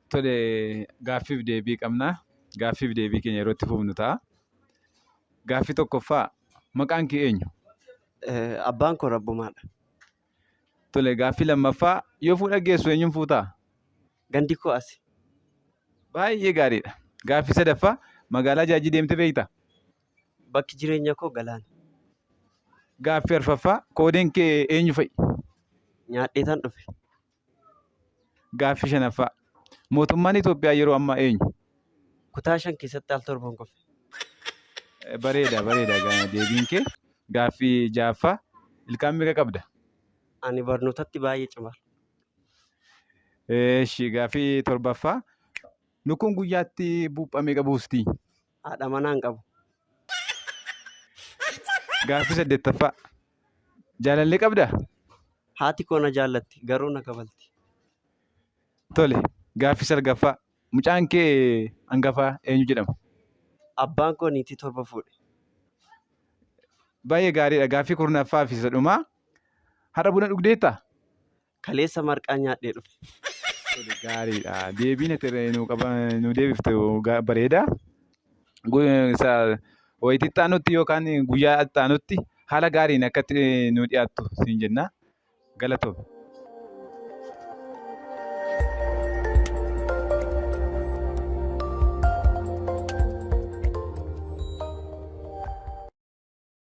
Tole, gaaffiif deebii qabna. Gaaffiif deebii keenya yeroo itti fufnu ta'a. Gaaffii tokkoffaa, maqaan kee eenyu? Abbaan koo Rabbumaadha. Tole, gaaffii lammaffaa, yoo fuudha geessu eenyuun fuutaa? Gandi koo asi. Baay'ee gaariidha. Gaaffii sadaffaa, magaalaa Jaajii deemtee beektaa? Bakki jireenya koo Galaani. Gaaffii arfaffaa, koodeen kee eenyu fa'i? Nyaadheetan dhufe. Gaaffii shanaffaa, mootummaan Itoophiyaa yeroo ammaa eenyu? Kutaa 5 keessatti al torban kufe. Bareeda bareeda deebiin kee. Gaaffii ja'affaa, ilkaan meeqa qabda? Ani barnootatti baay'ee cimaadha. Eeshi, gaaffii torbaffaa, lukkuun guyyaatti buuphaa meeqa buusti? Haadha manaa hin qabu. Gaaffii saddeettaffaa. Jaalallee qabdaa? Haati koo na jaallatti, garuu na kabalti. Tole. Gaaffii salgaffaa. Mucaan kee hangafaa eenyu jedhama? Abbaan koo niitii torba fuudhe. Baay'ee gaariidha. Gaaffii kurnaffaa fi isa dhumaa. Har'a buna dhugdeettaa? Kaleessa marqaa nyaadhee dhufe. Tole, gaariidha. Deebiin ati nuu qaba nuu deebifte bareeda. Isa wayitii itti aanutti yookaan guyyaa itti aanutti haala gaariin akka itti nuu dhiyaattu siin jenna. Galatoomi.